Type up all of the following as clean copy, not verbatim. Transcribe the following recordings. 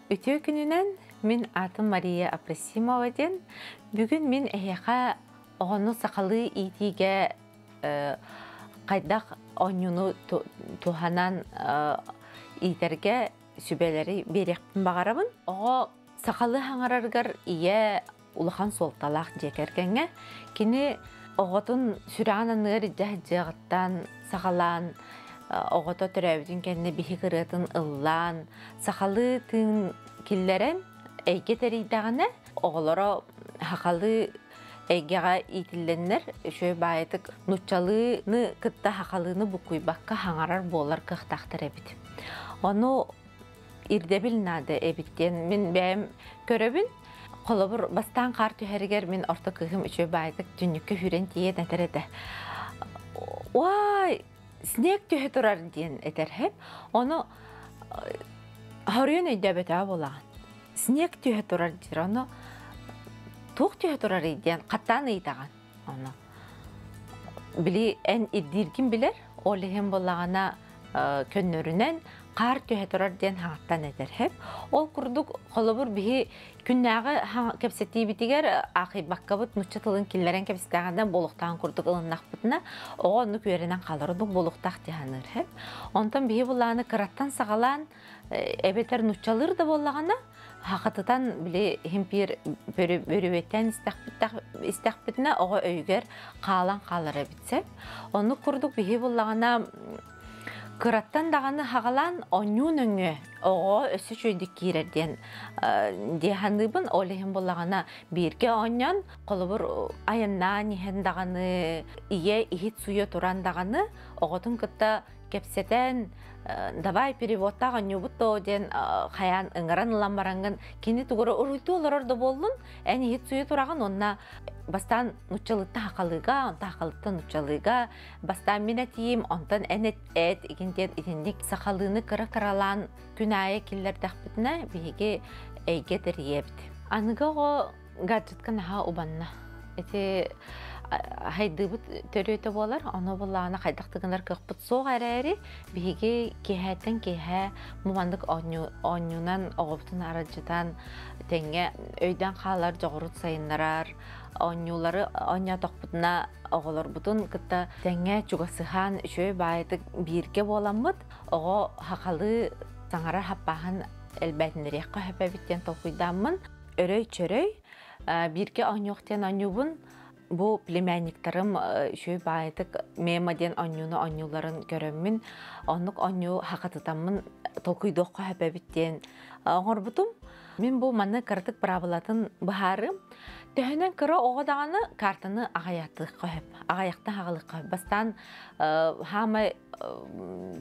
Үтүө күнүнэн, мин аатым Мария Апросимова диэн. Бүгүн мин эһиэхэ оҕону сахалыы иитиигэ хайдах оонньууну туһанан иитэргэ сүбэлэри биэриэхпин баҕарабын. Оҕо сахалыы хаҥарарыгар ийэ улахан суолталаах дьиэ кэргэҥҥэ. Кини оҕотун сүрэҕин анныгар илдьэ сылдьыаҕыттан саҕалаан оҕото төрөөбүтүн кэннэ биһик ырыатын ыллаан, сахалыы тыын киллэрэн эйгэ тэрийдэҕинэ, оҕолоро сахалыы эйгэҕэ иитиллэннэр үчүгэй баайытык нууччалыыны кытта сахалыыны буккуйбакка хаҥарар буолар кыахтаахтар эбит. Ону ирдэбил наада эбит диэн мин бэйэм көрөбүн. Холобур, бастаан хаар түһэригэр мин орто кыыһым үчүгэй баайытык түннүккэ сүүрэн тиийэн этэр этэ. Уай, снег түһэ турар диэн этэр һэп. Ону хоруйун өйдөөбөтөҕө буолаҕын. Снег түһэ турар диир, ону туох түһэ турарый диэн хаттаан ыйытаҕын. Ону били эн ирдииргин билэр, ол иһин буоллаҕына көннөрүнэн хаар түһэ турар диэн хаҥаттан этэр һэп. Ол курдук холобур биһи күннээҕи кэпсэтиибитигэр аахыйбаккабыт нуучча тылын киллэрэн кэбистэҕинэ буолуохтааҕын курдук ылыннахпытына оҕо оннук үөрэнэн хаалар оннук буолуохтаах дии саныыр һэп. Онтон биһи булааны кыраттан саҕалаан эбэтэр нууччалыыр да буоллаҕына хахатытан били иһин бөрүбүөттээн истэхпитинэ оҕо өйүгэр хаалан хаалар эбит сөп. Оннук курдук биһи буллаҕына кыраттан даҕаны хаҕалаан оонньуу нөҥүө оҕо өссө үчүгэйдик киирэр диэн дии саныыбын. Ол иһин буллаҕына бииргэ оонньоон, холобур айаннаан иһэн даҕаны, ийэ иһит сууйа туран даҕаны оҕотун кытта кэпсэтэн давай переводтаах оонньуубут доо диэн хайаан ыҥыран ылан бараҥҥын кини тугура уруйдуу олорор да буоллун эн иһит суйа тураҕын уонна бастаан нуччалыттан хахалыыга онтон хахалыттан нуччалыыга бастаан мин этиим онтон эн эт игин диэн итинник сахалыыны кыра-кыралаан күн аайы киллэрдэхпитинэ биһиги эйгэ тэрийэбит. Аныгы оҕо гаджетка наһаа убанна. Ити хайдыыбыт төрүөтэ буолар, ону буллаҕына хайдах да гынар кыахпыт суох эрээри, биһиги киэһээттэн киэһээ бу маннык оонньуунан оҕобутун аралдьытан тэҥҥэ өйдөөн хаалар дьоҕурун сайыннарар оонньуулары оонньоотохпутуна оҕолорбутун кытта тэҥҥэ чугасыһан үчүгэй баайытык бииргэ буоламмыт оҕо сахалыы саҥарар хаппааһын элбээтиннэриэххэ сөп эбит диэн толкуйдааммын өрөй-чөрөй бииргэ оонньуох диэн оонньуубун бу племянниктарым үчүгэй баайытык мема диэн оонньууну оонньууларын көрөммүн оннук оонньуу хахатытаммын толкуйдуохха сөп эбит диэн оҥорбутум. Мин бу манны кыратык быраабылатын быһаарыым. Төһөнөн кыра оҕо даҕаны картаны аҕыйатыахха сөп, аҕыйахта аҕалыахха сөп. Бастаан хаамай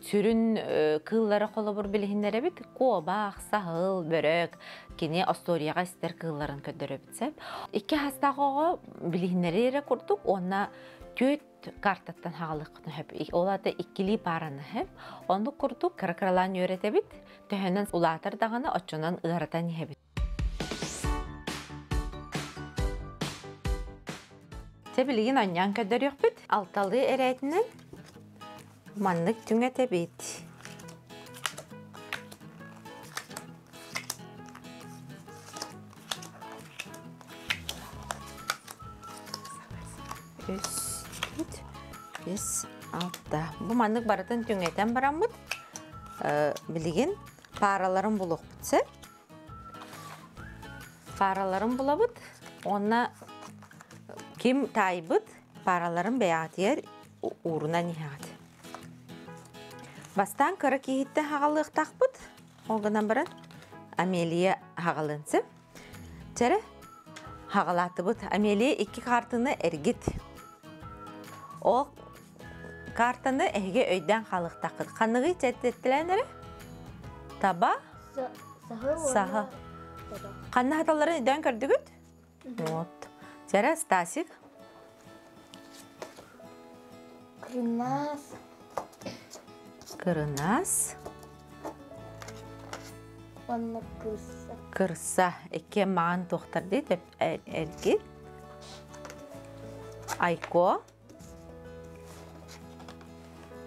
сүрүн кыыллары холобур билиһиннэрэбит. Куобах, саһыл, бөрөк, кини остуоруйаҕа истэр кыылларын көрдөрөбүт сөп. Икки хастаах оҕо билиһиннэри эрэ курдук уонна түөрт картаттан хаалыаххытын сөп. Ол аата иккилии паараны сөп. Оннук курдук кыра-кыралаан үөрэтэбит. Төһөнөн улаатар даҕаны оччонон ыаратан иһэбит. Чэ билигин анньаан көрдөрүөхпүт. Алталыы эрээтинэн маннык түҥэтэбит. Үс, үт, бес, алта. Бу маннык барытын түҥэтэн бараммыт. Билигин паараларын булуохпут сөп. Паараларын булабыт уонна ким таайбыт паараларын бэйэҕитигэр уурунан иһэҕит. Бастаан кыра киһиттэн хаҕалыахтаахпыт. Ол гынан баран Амелия хаҕалыан сөп. Чэрэ, хаҕалаатыбыт. Амелия икки картаны эргит. Ол картаны эһиги өйдөөн хаалыахтааххыт. Ханныгый чэттэтилээн эрэ? Таба? Саһы. Ханна хаталларын өйдөөн көрдүгүт? Вот. Чэрэ, Стасик? Кырынаас. Кырынаас. Уонна кырса. Кырса. Икки маҕан туохтар дии эргит. Айко.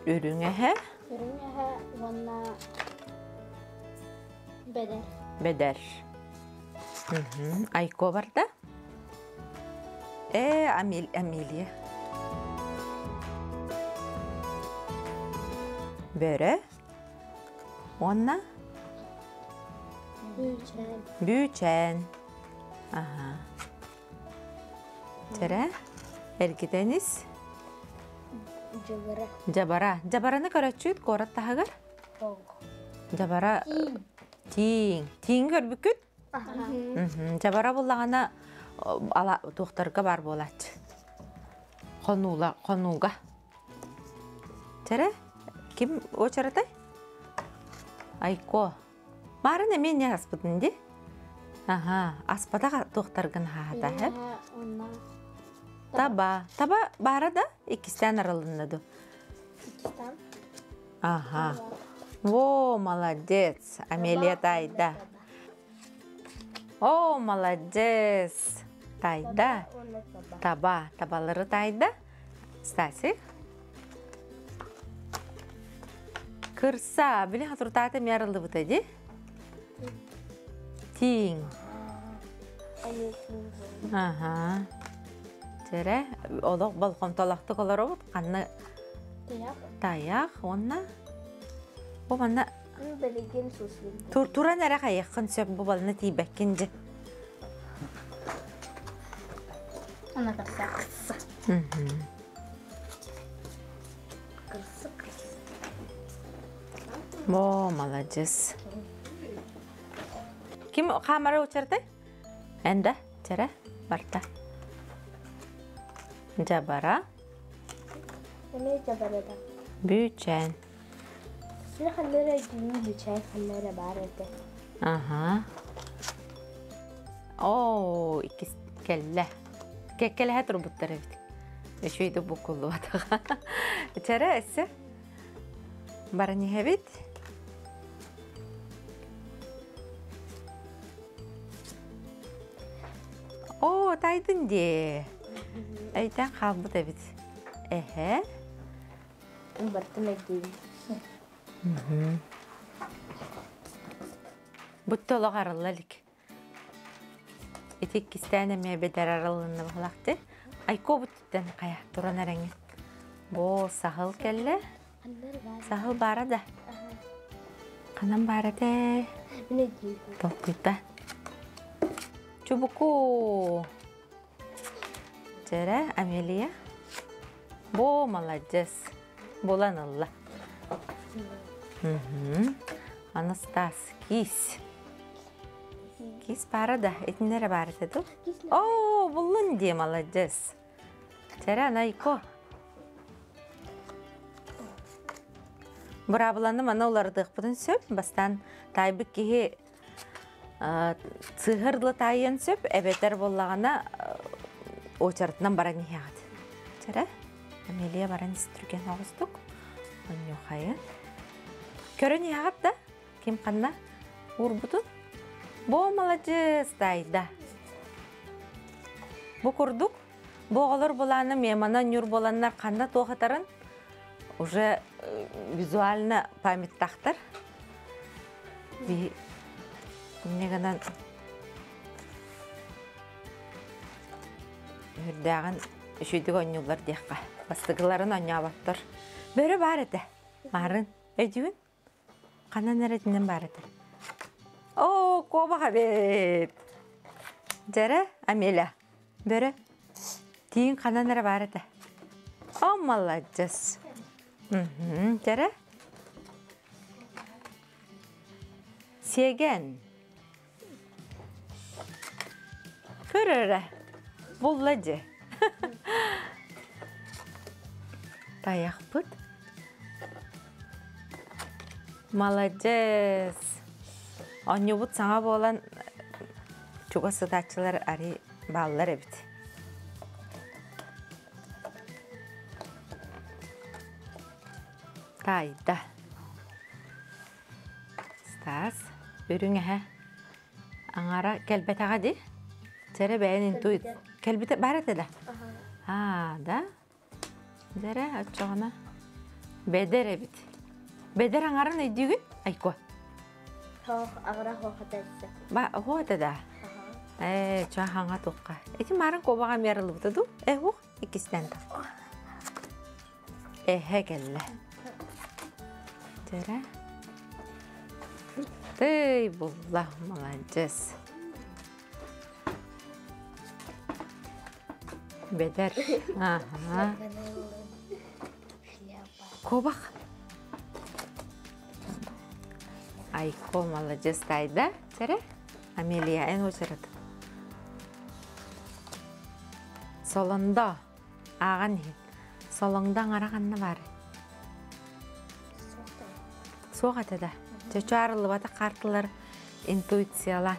Үрүҥ эһэ. Үрүҥ эһэ уонна бэдэр. Бэдэр. Айко барда. Э, Амелия. Бөрө. Уонна? Бүүчээн. Бүүчээн. Аха. Чэрэ, эргитэнис. Дьабара. Дьабара. Дьабараны көрөччүт куорат таһыгар? Дьабара тииҥ. Тииҥ көрбүккүт? Дьабара буллаҕына ала туохтарга баар буолааччы. Хонуула, хонууга. Чэрэ, ким уочаратай? Айко. Маарын эмиэ не аспытын ди? Аха, аспатах туохтаргын хаата, һэ? Таба. Таба баара да иккистээн арылынна ду? Иккистээн. Аха. Во, молодец. Амелия тайда. О, молодец. Тайда. Таба. Табалары тайда. Стасик. Кырса, били хатуртаата эмиэ арыллыбыта дии. Тииҥ. Аха. Чэрэ, олох болҕомтолоохтук олоробут. Ханна тайах уонна бу манна Билигин суслун. Туран эрэ хайыаххын сөп бу балына тиийбэккин дьэ. Она кырса. Кырса кырса. О, молодец. Ким хаамара учартай? Энда, чара, барта. Жабара. Эмиэ жабарада. Бүүчээн. Син ханнара дьиҥ бүүчээн ханнара баар этэ. Аха. Оо, иккис кэллэ. Кэккэлэһэ турбуттар эбит. Үчүгэй буккуллубатаҕа. Чара өссө баран иһэбит. Оо, тайдын дии. Өйтөн хаалбыт эбит. Эһэ. Бартым өйдүүбүн. Бутта олох арылла илик. Ити иккистээн эмиэ бэдэр арылынна баһылахты. Айко буттуттан хайа туран эрэҥин. Бо саһыл кэллэ. Саһыл баара да. Ханан баара этэ? Толкуйда. Чубуку. Чэрэ, Амелия. Бо, молодец. Булан ылла. Анастас, киис. Киис баара да, итиннэ эрэ баар этэ дуу? Оо, буллун дии, молодец. Чэрэ, Найко. Быраабыланы маны уларытыахпытын сөп. Бастаан таайбыт киһи сыыһар дылы таайыан сөп, эбэтэр буоллаҕына уочаратынан баран иһэҕит. Чэрэ, Амелия баран истүргэн оҕустук. Онньуохайын. Көрөн иһэҕит да, ким ханна уурбутун? Бу маладьыас таайда. Бу курдук, бу оҕолор былааны мемана ньур буоланнар ханна туох атарын уже визуально памяттахтар. Инньэ гынан үрдээҕин үчүгүйдүк оонньууллар диэххэ. Бастакыларын оонньооботтор. Бөрө баар этэ. Маарын, өйдүүгүн? Ханан эрэ итинэн баар этэ. Оо, куобах эбит. Дьэрэ, Амеля. Бөрө. Тииҥ ханан эрэ баар этэ. О, маладьыс. Дьэрэ. Сиэгэн. Көр эрэ, булла дьэ. Тайахпыт. Маладьыас. Оонньуубут саҥа буолан чугас сытааччылар ари бааллар эбит. Таайда. Стас, үрүҥ эһэ аҥара кэлбэтэҕэ дии. Чэрэ бэйэн интуит. Кэлбитэ бар этэ да? Аа, да? Дэрэ, оччоҕуна. Бэдэр эбит. Бэдэр аҥарын өйдүүгүн? Айко. Ба хоата да. Э, ча хаңа туққа. Эти марын кобаға мерылыбыты ду? Э, хух, иккистен та. Эхе келле. Тере. Тый, булла, молодец. Бедер. Ага. Кобах. Айко молодец тайда. Тере. Амелия эн очарат. Солондо. Ааҕан иһин. Солоҥдо аҥара ханна баар? Суох этэ да. Чөчө арыллыбатах карталар интуициялаан.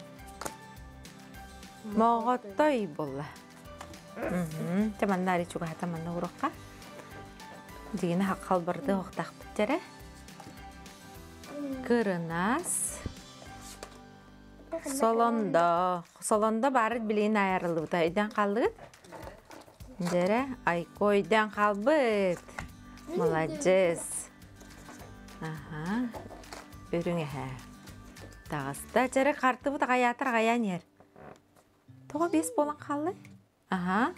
Моҕотой буолла. Чэ манна ари чугаһата манна уруохха. Дигини халбарды охтахпыт дьэрэ. Кырынас. Солондо. Солондо баарыт билигин айарыллыбыта. Өйдөөн хааллыгыт? Дьэрэ, Айко өйдөөн хаалбыт. Маладьыас. Аха. Үрүҥ эһээ. Таҕыста. Дьэрэ, хартыбыт аҕайаатар аҕайаан иһэр. Тоҕо биэс буолан хааллай? Аха.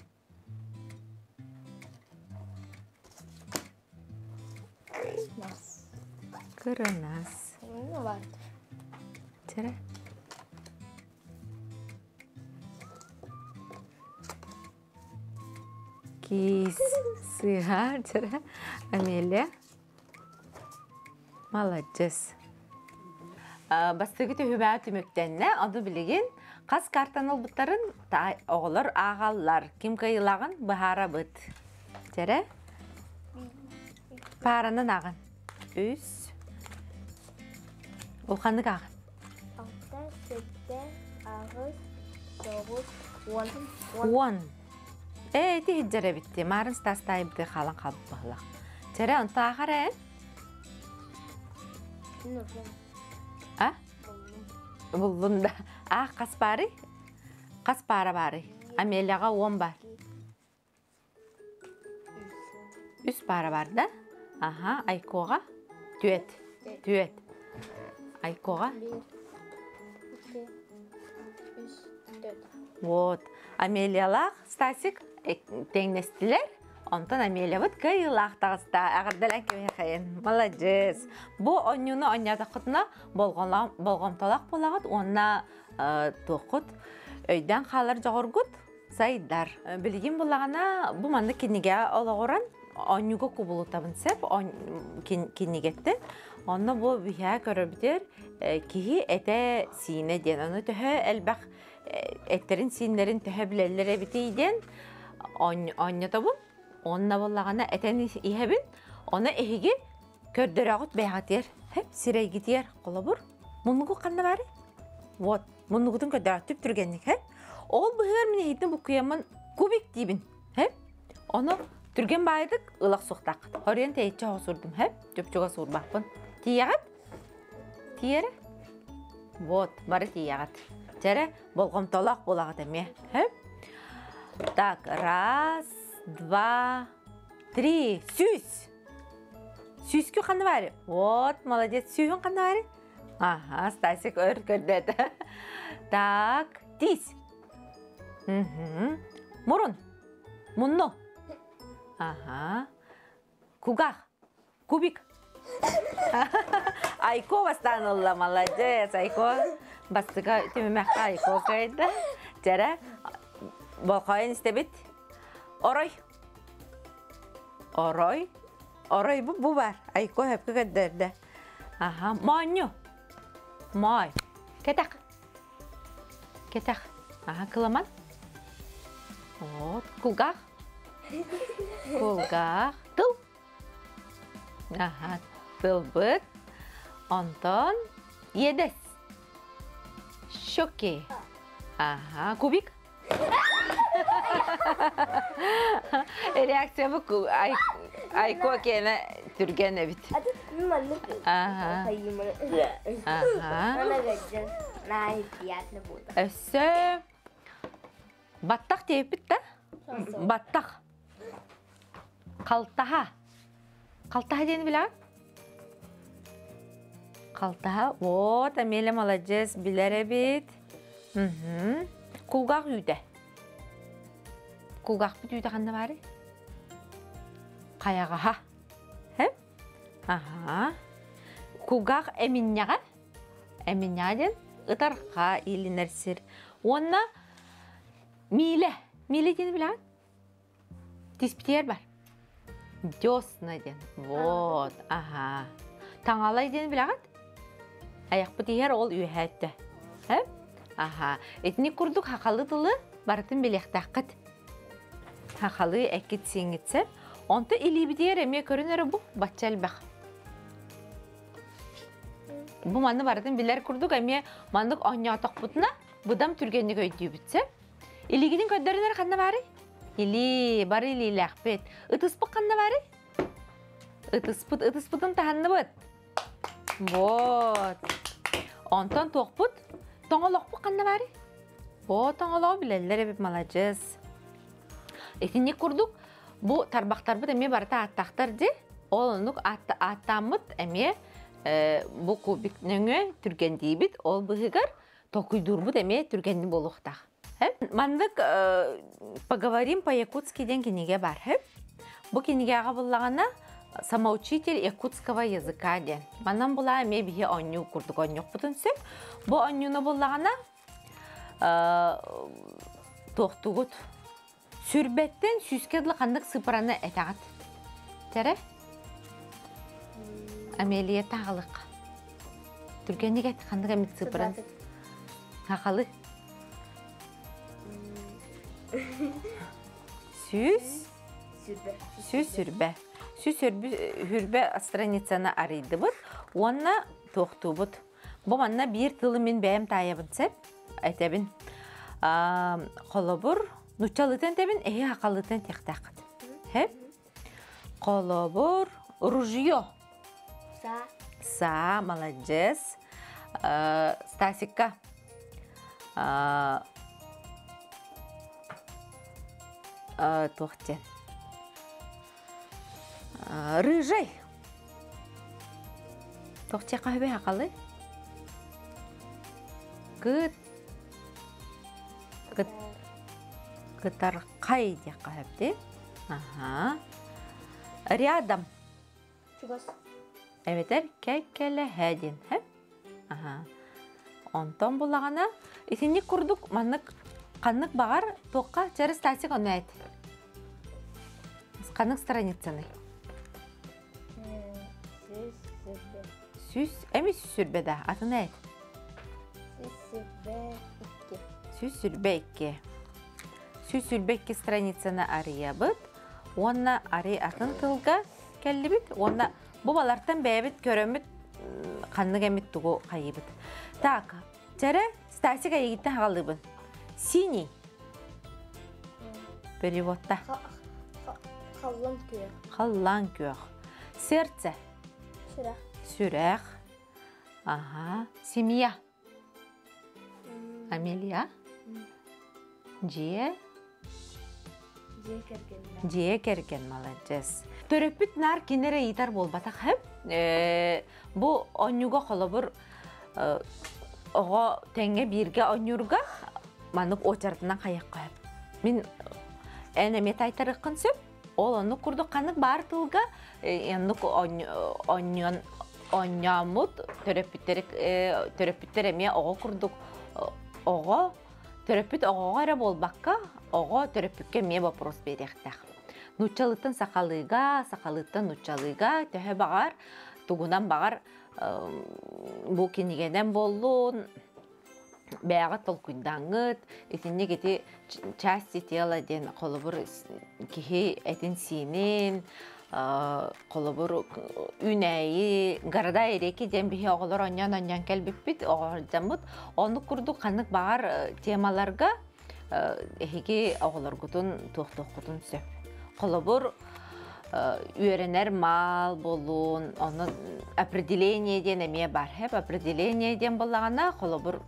Кырынас. Чэрэ. Киис сыыһа чэрэ. Амелия. Маладьыс. Бастакы түһүмэҕэ түмүктэннэ. Ону билигин хас картаны ылбыттарын оҕолор ааҕаллар. Ким кыайыылааҕын быһаарабыт. Чэрэ. Пааранан ааҕын. Үс. Улаханнык ааҕын. Алта, сэттэ, аҕыс, тоҕус, уон. Уон. Ээ, ити иһдьэр эбитти. Маарын Стас таайбыты хаалан хаалбыт баһылах. Чэрэ, онто аахар ээ? А? Буллун да. Аах хас баарый? Хас паара баарый? Амелияҕа уон баар. Үс паара бар да? Аха, Айкоҕа? Түөт. Түөт. Айкоҕа? Вот. Амелиялаах Стасик тэҥнэстилэр. Онтон Амелиябыт кыайыылаах таҕыста. Эҕэрдэлээн кэбиһэххайын. Маладьыас. Бу онньууну онньоотоххутуна болҕомтолоох буолаҕыт уонна туоххут өйдөөн хаалар дьоҕургут сайдар. Билигин буллаҕына бу маннык кинигэ олоҕуран оонньууга кубулутабын сөп кинигэттэн. Онно бу биһээ көрөбүтэр киһи этэ сиинэ диэн. Ону төһө элбэх эттэрин-сииннэрин төһө билэллэр эбитий диэн оонньотобун. Онно буоллаҕына этэн иһэбин. Ону эһиги көрдөрөҕүт бэйэҕитигэр, хэп сирэйгитигэр холобур муннугу ханна баарый? Вот, муннугутун көрдөрөҕүт түп-түргэнник, хэп. Ол быһыгар мин эһигитин буккуйаммын кубик диибин, хэп. Ону түргэн баайдык ылах суохтааххыт. Хоруйан тэйиччи оҕосурдум, хэп. Чопчуга суурбаппын. Тиийэҕит? Тиийэрэ? Вот, бары тиийэҕит. Чэрэ, болҕомтолоох буолаҕыт эмиэ. Хэп. Так, раз, два, три, сүүс. Сүүскү ханна баары? Вот, молодец. Сүүһүн ханна баары? Ага, Стасик өр көрдөтө. Так, тиис. Мурун. Мунну. Ага. Кугах. Кубик. Айко бастаан ылла, молодец, Айко. Бастыка түмүмэххэ Айко кайда. Жара, болхойун истэбит. Орой. Орой. Орой бу, бу бар. Айко хөпкө көрдөрдө. Аха, моонньу. Моой. Кэтэх. Кэтэх. Аха, кыламан. Вот, кулгаах. Кулгаах. Тыл. Аха, тылбыт. Онтон иэдэс. Щеки. Аха, кубик. Реакция бу Айко киэнэ түргэн эбит. Ага. Ага. Өссө баттах диэбит да? Баттах. Халтаһа. Халтаһа диэни билэҕин? Халтаһа. Вот, Амеля маладьыас, билэр эбит. Кулгаах үүтэ. Кулгаахпыт үүтэ ханна баарый? Хайаҕаһа. Һэ? Аһаа. Кулгаах эминньэҕэ. Эминньэҕэ диэн ытарха иилинэр сир. Уонна миилэ. Миилэ диэни билэҕин? Тиспитигэр бар. Десна диэн. Вот, аһаа. Таҥалай диэн билэҕит? Айахпыт иһэр ол үөһээттэ. Э? Аһаа. Итини курдук хахалы тылы барытын билиэхтээххит. Хахалы эккит сиэҥҥитсэ. Онто илиибитигэр эмиэ көрүн эрэ бу бачча элбэх. Бу манны барытын билэр курдук эмиэ маннык оонньоотохпутуна быдам түргэнник өйдүүбүт сөп. Илиигитин көрдөрүнэр ханна баарый? Илии, бары илиилээхпит. Ытыспыт ханна баарый? Ытыспыт, ытыспытын таһанныбыт. Вот. Онтон туохпут? Тоҥолохпут ханна баарый? О, тоҥолоҕу билэллэр эбит, маладьыас. Итинник курдук бу тарбахтарбыт эмиэ барыта ааттаахтар дии. Ол оннук ааттааммыт эмиэ бу кубик нөҥүө түргэнниибит. Ол быһыгар толкуйдуурбут эмиэ түргэнник буолуохтаах. Маннык «Поговорим по-якутски» диэн кинигэ бар. Бу кинигэҕэ буллаҕына самоучитель якутского языка диэн. Манан була эмиэ биһи оонньуу курдук оонньуохпутун сөп. Бу оонньууну буллаҕына туохтугут сүрбэттэн сүүскэ дылы ханнык сыпыраны этэҕит? Тэрэ? Амелия таҕалык. Түргэнник эт ханнык эмит сыпыран. Хахалы. Сүүс. Сүрбэ. Сүүс сүрбэ. Сүүс хүрбэ страницаны арыйдыбыт уонна туохтуубут. Бу манна биир тылы мин бэйэм таайабын сөп этэбин. Холобур, нуччалыытын этэбин, эһи хахалыытын этиэхтээххит. Хэп? Холобур, ружье. Са. Са, маладьыас. Стасикка. Туох диэн? Рыжай. Туох диэххэ сөбүй хахалы? Кыт кыт кытархай диэххэ сөп дии. Аха. Рядом. Чугас. Эбэтэр кэккэлэһэ диэн, һэ? Аха. Онтон булаҕына итинник курдук маннык ханнык баҕар туохха чэрэ Стасик ону эт. Ханнык страницаны? Сүүс сүрбэ. Сүүс эми сүүс сүрбэ да атын эт. Сүүс сүрбэ икки. Сүүс сүрбэ икки. Сүүс сүрбэ икки страницаны арыйабыт уонна арый атын тылга кэллибит уонна бу балартан бэйэбит көрөммүт ханнык эмит тугу хайыыбыт. Так, чэрэ Стасик эйигиттэн хаҕалыыбын. Синий. Переводта. Халлан күөх. Халлан күөх. Сердце. Сүрэх. Сүрэх. Ага. Семья. Амелия. Дьиэ. Дьиэ кэргэн. Дьиэ кэргэн, маладьыас. Төрөппүт наар кини эрэ ыйытар буолбатах Бу оонньууга холобур оҕо тэҥҥэ бииргэ оонньуурга маннык уочаратынан хайыахха сөп. Мин эн эмиэ тайтарыаххын сөп. Ол оннук курдук ханнык баар тылга оннук оонньуон оонньооммут төрөппүттэр төрөппүттэр эмиэ оҕо курдук оҕо төрөппүт оҕоҕо эрэ буолбакка оҕо төрөппүккэ эмиэ вопрос биэриэхтээх. Нууччалыттан сахалыыга, сахалыыттан нууччалыыга төһө баҕар, тугунан баҕар бу кинигэнэн буоллун, бэйэҕит толкуйдааҥҥыт, итинник ити части тела диэн холобур киһи этин-сиинин, холобур үүнээйи, города и реки диэн биһи оҕолор оонньоон-оонньоон кэлбиппит, оҕо Оннук курдук ханнык баҕар темаларга эһиги оҕолоргутун туохтуоххутун сөп. Холобур, үөрэнэр маал буолуун, ону определение диэн эмиэ бар. Хэп определение диэн буоллаҕына, холобур,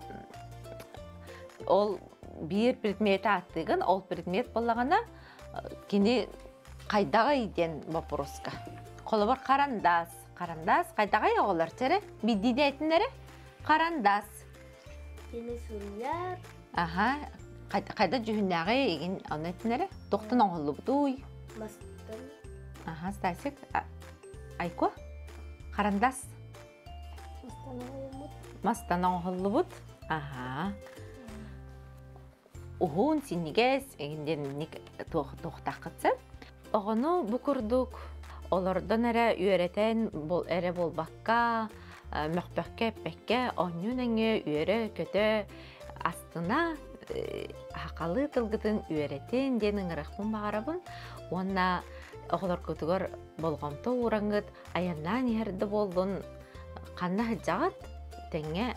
ол биир предмети ааттыыгын, ол предмет буоллаҕына, кини хайдаҕый диэн боппуруоска. Холобур, харандаас. Харандаас хайдаҕай оҕолор чэрэ биддиде этиннэрэ харандаас. Кини суруйар. Аха хайда дьүһүннээҕи игин ону этиннэрэ тохтон оҥоһуллубутуй? Мастан. Аха Стасик Айко харандаас. Мастан оҥоһуллубут. Мастан оҥоһуллубут. Аха. Уһун, синньигэс, диэн туохтааххыт сөп. Оҕону бу курдук олордон эрэ үөрэтэн эрэ буолбакка, мөхпөккө, эппэккэ, оонньуу нөҥүө үөрэ-көтө, астына сахалыы тылгытын үөрэтин диэн ыҥырыахпын баҕарабын уонна оҕолоргутугар болҕомто уураҥҥыт айаннаан иһэр да буоллун ханна сылдьаҕыт тэҥҥэ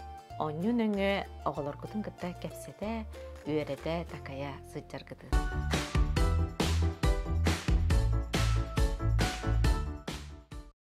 оонньуу нөҥүө оҕолоргутун кытта кэпсэтэ, үөрэтэ, такайа сылдьаргытын.